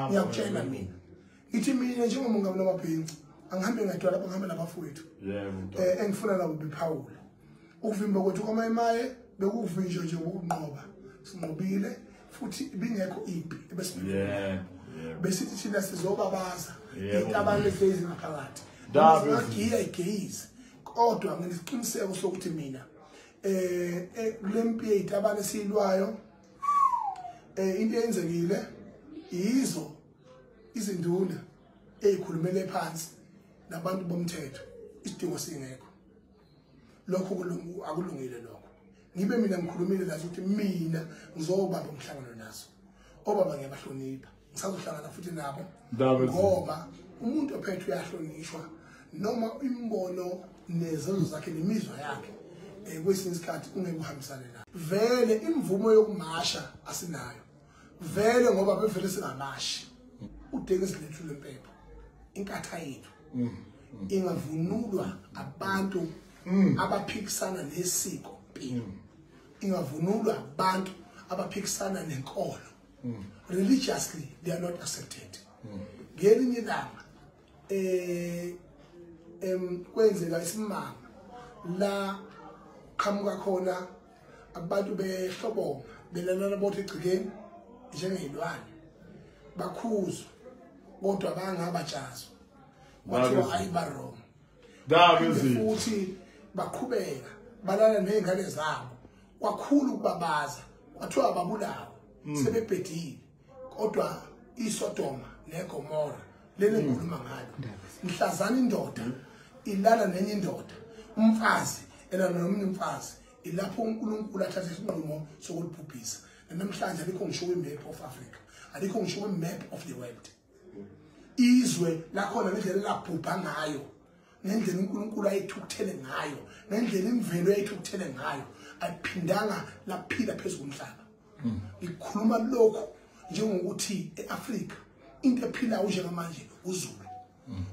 Ngiyakutshela mina. Ngithi mina njengomongameli wamabhinca angihambe ngadwa lapha, ngihambe nabafowethu. Yebo. Engifuna nabo bephawula. Ukuvimba kwethu kwamayimaye bekuvinjwa nje ukunqoba. Sinqobile futhi ibingekho impi ebesibhekene. Yebo. Yebo. Besithi thina sizobabaza Yebo. itabane ehlezi ngaphakathi. Ndaba Singagiya igeyizi. Kodwa nginesiqiniseko sokuthi mina kule mpi yezitabane esiyilwayo into eyenzekile yizo izinduna ezikhulumele phansi nabantu bomthetho, isidingo singekho. Lokho akulungile lokho. Ngibe mina ngikhulumile nazo ukuthi mina ngizobamba umhlangano nazo. Obaba ngiyabahlonipha, ngisazohlangana futhi nabo Ndaba ezinhle. ngoba umuntu ophethe uyahlonishwa noma imbono nezenzo zakhe nemizwa yakhe kwesinye isikhathi ungeke uhambisane nayo. Vele imvumo yokumasha asinayo vele ngoba bevele singamashi. Udekezi lethu lempepho, inkatha yethu ingavunulwa abantu abaphikisana nesiko mpilo, ingavunulwa abantu abaphikisana nenkolo. Religiously they are not accepted. Ngelinye ilanga kwenzeka isimanga la qhamuka khona abantu behlobonga belalana bodwa egcikeni njengezilwane, bakhuzwa kodwa bangabatshazwa, kwathiwa Ndaba ayi ba wrong. Ndaba Phinde ezinhle. futhi baqhubeka balala nezingane zabo, kwakhulu ukubabaza, kwathiwa ababulawa sebebhedile. Kodwa iSodoma neGomora leli ngikhuluma ngalo, mhlazana indoda ilala nenye indoda, umfazi elala nomunye umfazi, ilapho uNkulunkulu athatha isinqumo sokulibhubhisa. Namhlanje alikho ngisho kwi-map of Africa, alikho ngisho kwi-map of the world. Izwe lakhona ngendlela elabhubha ngayo, ngendlela uNkulunkulu ayethukuthele ngayo, ngendlela imvelo ayethukuthele ngayo, ayiphindanga laphila phezu komhlaba. Ngikhuluma lokhu njengokuthi eAfrika into ephilayo njengamanje uZulu.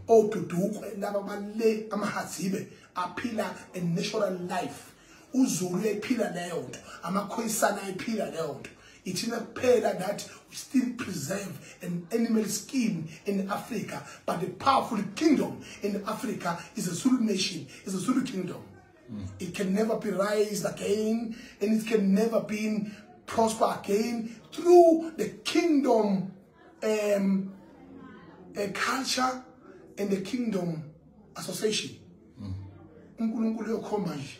Odudukwe laba bale amahadzibe aphila a natural life. uZulu uyayiphila leyo nto, amaKhoisana ayiphila leyo nto. Ithina kuphela that we still preserve an animal skin in Africa, but the powerful kingdom in Africa is a Zulu nation, is a Zulu kingdom. It can never be raised again, and it can never be prosper again through the kingdom a culture and the kingdom association. uNkulunkulu uyokhomba nje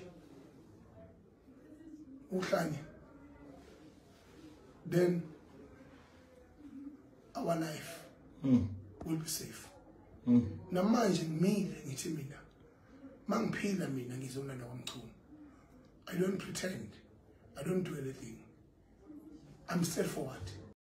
uhlanya, then our life will be safe. Namanje ngimile ngithi mina mangiphila mina ngizolanda kwaMchunu. I don't pretend, I don't do anything, I'm straightforward.